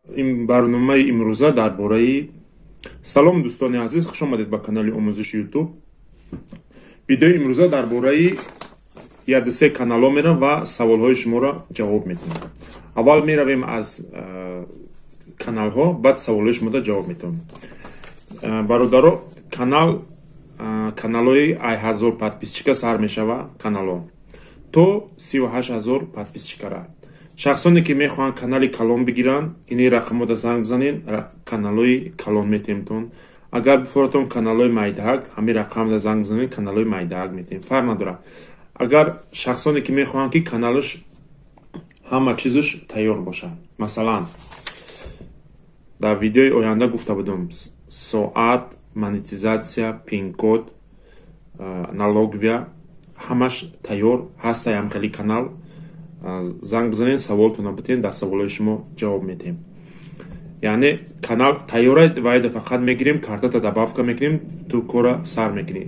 Барномаи имрӯза дар бораи. Салом, дӯстони азиз, хуш омадед ба канали омӯзиши Ютуб. Видеои имрӯза дар бораи якду-се каналҳо мерам ва саволҳои шуморо ҷавоб метавонам. Аввал меравем аз каналҳо, баъд саволҳои шуморо ҷавоб метавонам. Бародаро, канал, каналҳои ай 1000 подписчика сар мешава, каналҳо то 38 000 подписчикара. Шахсоне ки мехоҳанд канали калон бигиранд, ини рақамода занг бизанед, каналҳои калон метемтон. Агар бифоратон каналҳои майдаак, ҳамин рақамда занг бизанед, каналҳои майдаак метем, фарқ надорад. Агар шахсоне ки мехоҳанд, ки каналаш ҳама чизаш тайёр бошад, масалан, дар видеои оянда гуфта будам, соат, монетизатсия, пинкод, налоговая, ҳамаш тайёр ҳастаям, хеле канал занг бизанед, саволтонро битен, дар саволҳои шумо ҷавоб медиҳем. Яъне канал тайёра, вайда фақат мегирем, картата добавка мекунем, ту кора сар мекунӣ.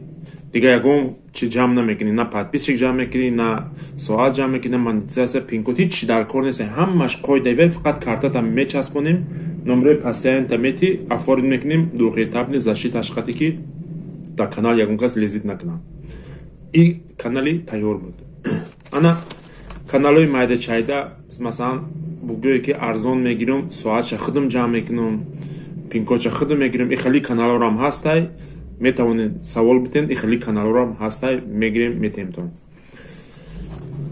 Дигар ягон чи ҷамъ намекунӣ, на подписчик ҷамъ мекунӣ, на соат ҷамъ мекунӣ, на монетизатсия, пинкод, ҳеч чи дар кор нест. Ҳамаш қоидаи, фақат картата мечаспонем, номерои постоянныйта мети, оформить мекунем, двухэтапный защита ашқате, ки дар канал ягон кас лезить накунад. И канали тайёр буд. Ана каналҳои майдачайда, масалан, бугӯе ки арзон мегирам, соатша худам ҷамъ мекунам, пинкодша худам мегирам, и хели каналҳорам ҳастай, метавонед савол битен. И хели каналҳорам ҳастай, мегирем, метемтон.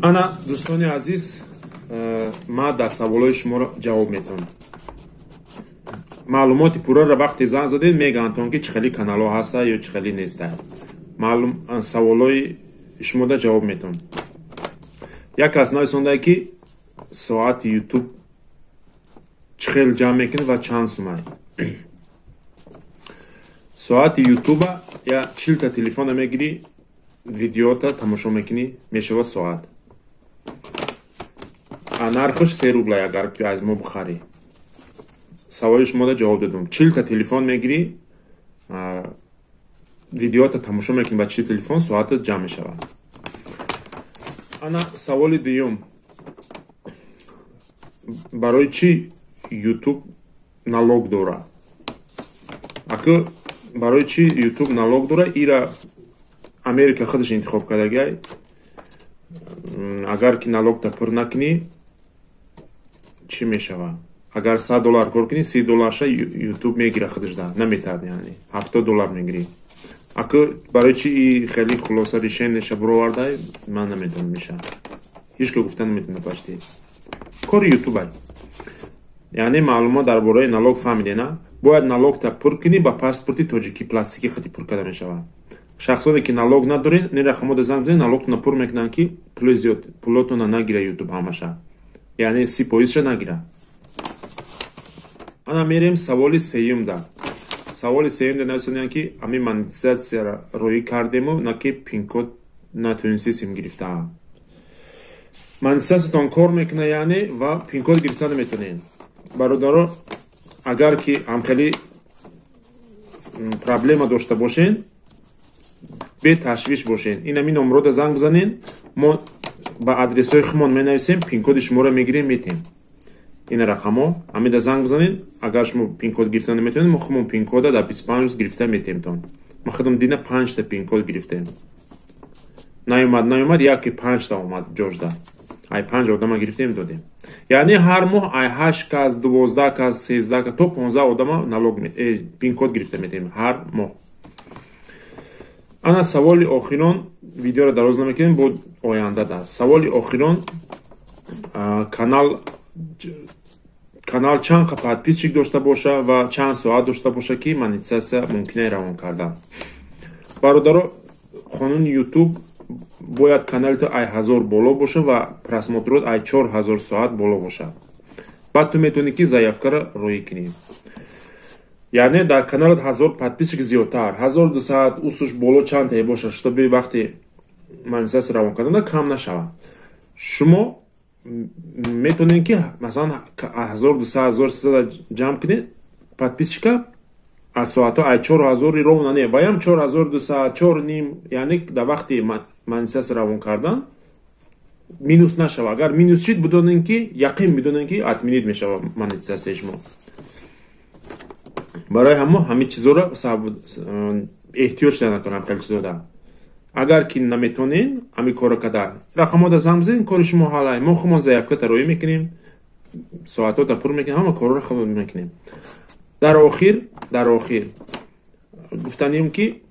Ана, дӯстони азиз, ма дар саволҳои шуморо ҷавоб метавонам. Маълумоти пурраро вақте занг задед, мегаҳандтон, ки чӣ хели каналҳо ҳаста ё чӣ хели неста. Маълум, саволҳои шумода ҷавоб метавонам. Як кас нависондае, ки соати Ютуб чӣ хел ҷамъ мекунед ва чанд сумай. Соати Ютуба я 40-та телефона мегирӣ, видеота тамошо мекунӣ, мешава соат. А нархаш 3 рубла, агар ки аз мо бихарӣ. Саволи шумода ҷавоб додум. 40-та телефон мегирӣ, видеота тамошо мекунӣ, ба 40 телефон соатат ҷамъ мешавад. Ана саволи дуюм: барои чӣ Ютуб налог дорад? Аку, барои чӣ Ютуб налог дорад, ира Америка худаш интихоб кардагиай. Агар ки налогта пур накунӣ, чӣ мешавад? Агар 100 доллар кор кунӣ, 30 долларша Ютуб мегира, худашда наметаҳад, яъне 70 доллар мегирӣ. Аку, барои чӣ и хеле хулоса решенияша буровардай, ман намедонам, меша ҳеч ка гуфта наметавона, почти кори Ютубай. Яъне маълумот дар бораи налог фаҳмидена. Бояд налогта пур кунӣ, ба паспорти тоҷикӣ пластики хати пур карда мешавад. Шахсоне ки налог надоред, не рақамода занг бизанед, налогтона пур мекунанд, ки пули зиёд пулотона нагира Ютуб ҳамаша, яъне 30 фоизша нагира. Ана мерем саволи сеюмда. Саволи сеюмда нависондиянд, ки ҳамин монетизатсияро роӣ кардему, на ки пинкод натонистем гирифтаа. Монетизатсиятон кор мекунад, яъне ва пинкод гирифта наметонед. Бародаро, агар ки ҳамхели проблема дошта бошен, беташвиш бошен, ин ҳамин номрода занг бизанед, мо ба адресҳои худмон менависем, пинкоди шуморо мегирем, метем. Ин рақамҳо, ҳамида занг бизанед. Агар шумо пинкод гирифта наметавонед, мо худмон пинкода дар 25 рӯз гирифта метемтон. Ма худам дина панҷта пинкод гирифтем. Наёмад, наёмад, яке панҷта омад ҷожда. Ай панҷ одама гирифтем, додем. Яъне ҳар моҳ ай ҳашт кас, 12 кас, 13 кас то 15 одама налог пинкод гирифта метем ҳар моҳ. Ана саволи охирон, видеоро дароз намекунем, бо оянда да саволи охирон: канал чанд қа подписчик дошта боша ва чанд соат дошта боша, ки монетизатсия мумкина равон кардан? Бародаро, қонуни Ютуб: бояд канали ту ай 1000 боло боша ва просмотрот ай 4000 соат боло боша. Баъд ту метавонӣ, ки заявкаро роӣ кунӣ. Яъне дар каналат 1000 подписчик зиёдтар, 1200 усуш боло чандтае боша, чтобы вақти монетизатсия равон кардан кам нашавад. Шумо метавонед, ки масалан 1200, 1300 ҷамъ кунед подписчика, аз соатҳо ай 4000-и ровно не, ваям 4200, чор ним. Яъне дар вақти монетизатсия равон кардан Минус нашава. Агар минус шид, бидонем, ки яқин бидонем, ки отменить мешава монетизатсияи шумо. Барои ҳамо ҳамин чизоро эҳтиёҷ накунам, хеле чизода. Агар ки наметонен ҳамин корро када, рақамода занг бизанед, кори шумо ҳалай. Мо худмон заявката роӣ мекунем, соатота пур мекунем, ҳама корро худмон мекунем. Дар охир гуфтанем, ки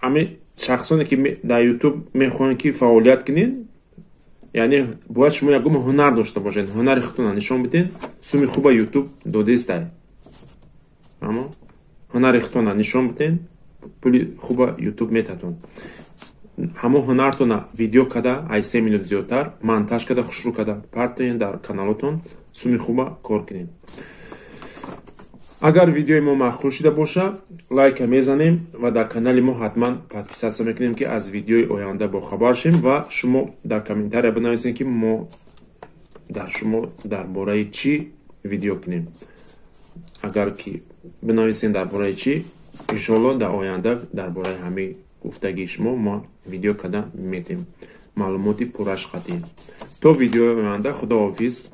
ҳамин шахсоне, ки дар Ютуб мехоҳанд, ки фаъолият кунед, яъне бояд шумо ягон ҳунар дошта бошед, ҳунари худтона нишон бидед. Суми хуба Ютуб додестай, аммо ҳунари худтона нишон бидед, пули хуба Ютуб метатон. Ҳамон ҳунартона видео када, ай 3 минут зиёдтар монтаж када, хушрӯ када партоен дар каналотон, суми хуба кор кунед. Агар видеои мо маъқул шида боша, лайка мезанем ва дар канали мо ҳатман подписаться мекунем, ки аз видеои оянда бохабар шем. Ва шумо дар комментария бинависем, ки мо дар шумо дар бораи чӣ видео кунем. Агар ки бинависем дар бораи чӣ, иншоалло, дар оянда дар бораи ҳамин гуфтагии шумо мо видео када метем, маълумоти пурраш қатъӣ. То видеои оянда худоҳофиз.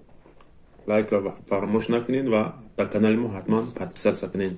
Лайка фаромӯш накунед ва дар канали мо ҳатман подписаться кунед.